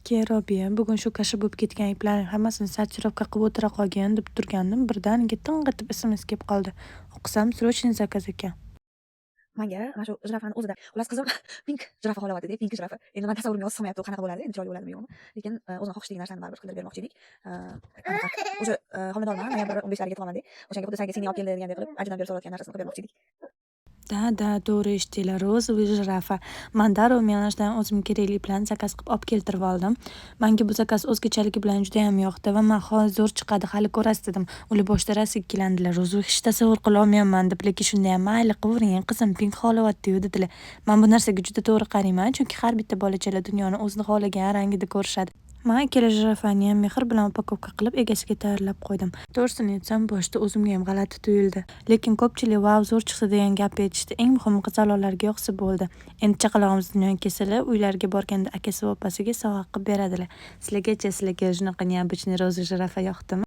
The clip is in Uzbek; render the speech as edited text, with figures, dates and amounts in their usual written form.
Keyin Robiya bugun shu kasha bo'lib ketgan iplarning hammasini сортировка qilib o'tira qolgin deb turgandim. Birdaniga ting'itib etib SMS kelib qoldi. O'qisam, срочный заказ ekan. Manga mana shu jirafani o'zida, xullas, qizim pink jirafa xohlayapti, pink jirafa. Endi man tasavvurimga hozir sig'mayapti, u qanaqa bo'ladi, endi chiroyli bo'ladimi, yo'qmi. Lekin o'zini xohishdagi narsani baribir qildirib bermoqchi edik. Anaqa уже homiladorman, noyabr 15lariga tug'aman. O'shanga xuddi sanga singling olib keldi degandek qilib, anchadan beri so'rayotgan narsasini qilib bermoqchi edik. Да, to'g'ri eshitdinglar, розовый жирафа. Man darrov Melanjdan o'zimga kerakli iplarni заказ qilib olib keltirib oldim. Manga bu заказ o'zgachaligi bilan judayam yoqdi va man hozir zo'r chiqadi, hali ko'rasiz dedim. Ular boshida rosa ikkilandilar. "Розовый hech tasavvur qilolmayapman" deb, lekin shundayam "Mayli, qilavering, qizim, pink xohlayapti-yu" dedilar. Man bu narsaga juda to'g'ri qarayman, chunki har bitta bolachalar dunyoni o'zini xohlagan rangida ko'rishadi. Man ikkala jirafaniyam mehr bilan упаковка qilib, egasiga tayyorlab qo'ydim. To'g'risini aytsam, boshida o'zimga ham g'alati tuyuldi. Lekin ko'pchilik "Vau, zo'r chiqdi" degan gapni aytishdi. Eng muhimi, qizaloqlarga yoqsa bo'ldi. Endi chaqalog'imiz dunyoga kelsalar, uylariga borganda akasi va opasiga sovg'a qilib beradilar. Sizlargacha, sizlarga shunaqa необычный розовый jirafa yoqdimi?